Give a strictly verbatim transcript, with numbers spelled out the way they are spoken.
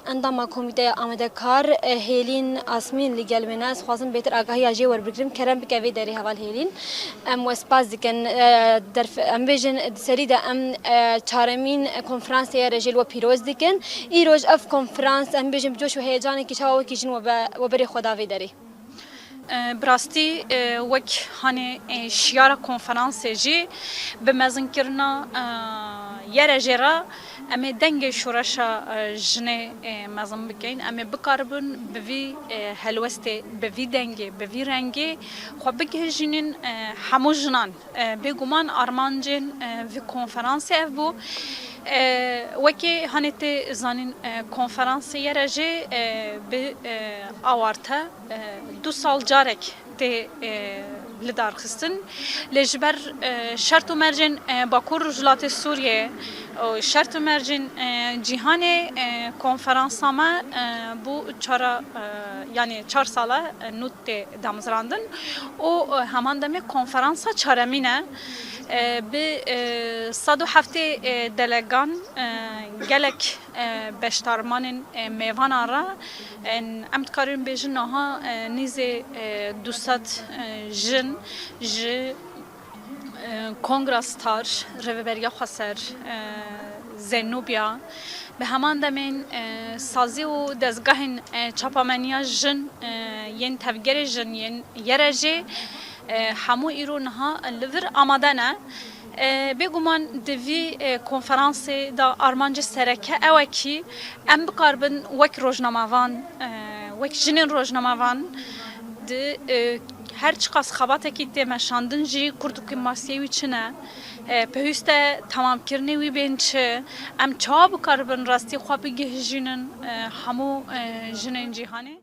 Endama Komîteya Amadekar, e, Hêlîn Asmîn li gel me ne. Ez xwazim bêtir agahiya jê werbigirim. Kerem bike vê derê heval Hêlîn. Em we spas dikin. E, derf-, em bêjin, di serî de em, e, çaremîn konferansê ye re jê li we pîroz dikin. Îroj ev konferans, em bêjin, bi coş û heyecanekî çawa wekî jin we be-, we berê xwe da vê derê. E, bi rastî, e, wek hanê, e, şiyara konferansê jî bi mezinkirina, e, yere jê re em ê dengê şoreşa, e, jinê, e, mezin bikeyin. Em ê bikaribin bi vî, e, helwestê, bi vî dengê, bi vî rengê xwe bigihîjînin, e, hemû jinan. E, bêguman armancên, e, vî konferansê ev bû. E, wekî hanê tê zanîn, e, konferansê yere jê, e, bi, e, awarte, e, du sal carek tê, e, lidarxistin. Lê ji ber, e, şert û mercên, e, Bakur Rojhilatê Sûriyê û şert û mercên, e, cîhanê, e, konferansa me, e, bû çara, e, yanî çar sala, e, nû tê damezrandin û, e, heman demê konferansa çaremîn e. E, bi, e, sed û heftê, e, delegan, e, gelek, e, beşdarmanên, e, mêvanan re, e, em dikarin bêjin niha, e, nîzê, e, du sed, e, jin ji, e, Kongra Star, Rêveberiya Xweser, e, Zenûbiya, bi heman demên, e, sazî û dezgehên, e, çapameniya jin, e, yên tevgerê jin, yên yere jê, e, hemû îro niha li vir amade ne. E, bêguman di vî, e, konferansê de armancê sereke ew e kî em bikaribin wek rojnamevan, e, wek jinên rojnamevan di, e, her çiqas xebatekî tê meşandin jî kurd û kêmasiyê wî çi ne, e, pêwîst e temamkirinê wî bên çi, em çawa bikaribin rastî xwe bigihîjînin, e, hemû, e, jinên cîhanê.